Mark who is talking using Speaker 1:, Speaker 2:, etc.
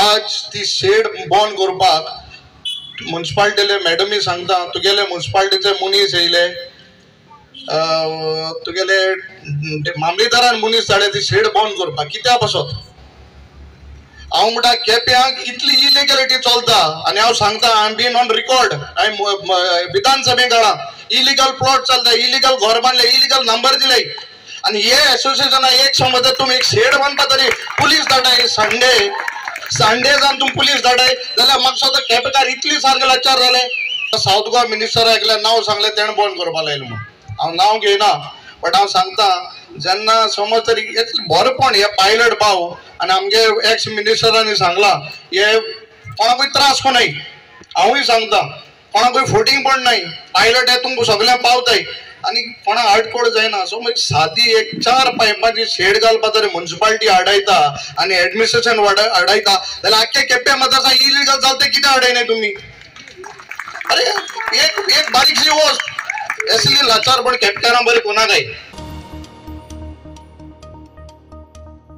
Speaker 1: आज ती शेड बंद करपाक मुन्सिपाल्टीले मॅडमी सांगता, तुगेले मुन्सिपाल्टीचे मनीस येयले, तुगेले मामलेदारान मनीस धाडले ती शेड बंद करपाक. कित्या पासत? हांव म्हणटा केप्यांक इतली इलिगलिटी चलता आनी हांव सांगता, I am been on record, हांवें विधानसभे काळां इलिगल प्लॉट चलता, इलिगल घर बांदले, इलिगल नंबर दिले आनी हे एसोसिएशना एक समज तुमी एक शेड बांदपा तरी पुलीस धाडाय, संडे संडे जावन तुमी पुलीस धाडाय जाल्यार म्हाका सुद्दां केपेकार इतली सारके लाचार जाले. सावथ गोवा मिनिस्टरा एकल्या नांव सांगलें, तेणें बंद करपा लायलें म्हूण. हांव नांव घेयना बट हांव सांगता, जेन्ना समज तरी बरेपण हे पायलट भाव आनी आमगे एक्स मिनिस्टरांनी सांगलां, हे कोणाकूय त्रास कोणाय, हांवूय सांगता कोणाकूय फोटींग पण नाय, पायलट हे तुमकां सगळ्यांक पावताय आनी कोणाक आडकोड जायना. सो मागीर सादी एक 4 पायपाची शेड घालपा तरी मुन्सिपाल्टी आडायता आनी एडमिनिस्ट्रेशन आडायता जाल्यार आख्खे केप्यां मतदारसंघ इलिगल जालें तें कितें आडायनाय तुमी? अरे एक एक बारीकशी वस्त असली लाचारपण केपेकारां बरी कोणाक काय.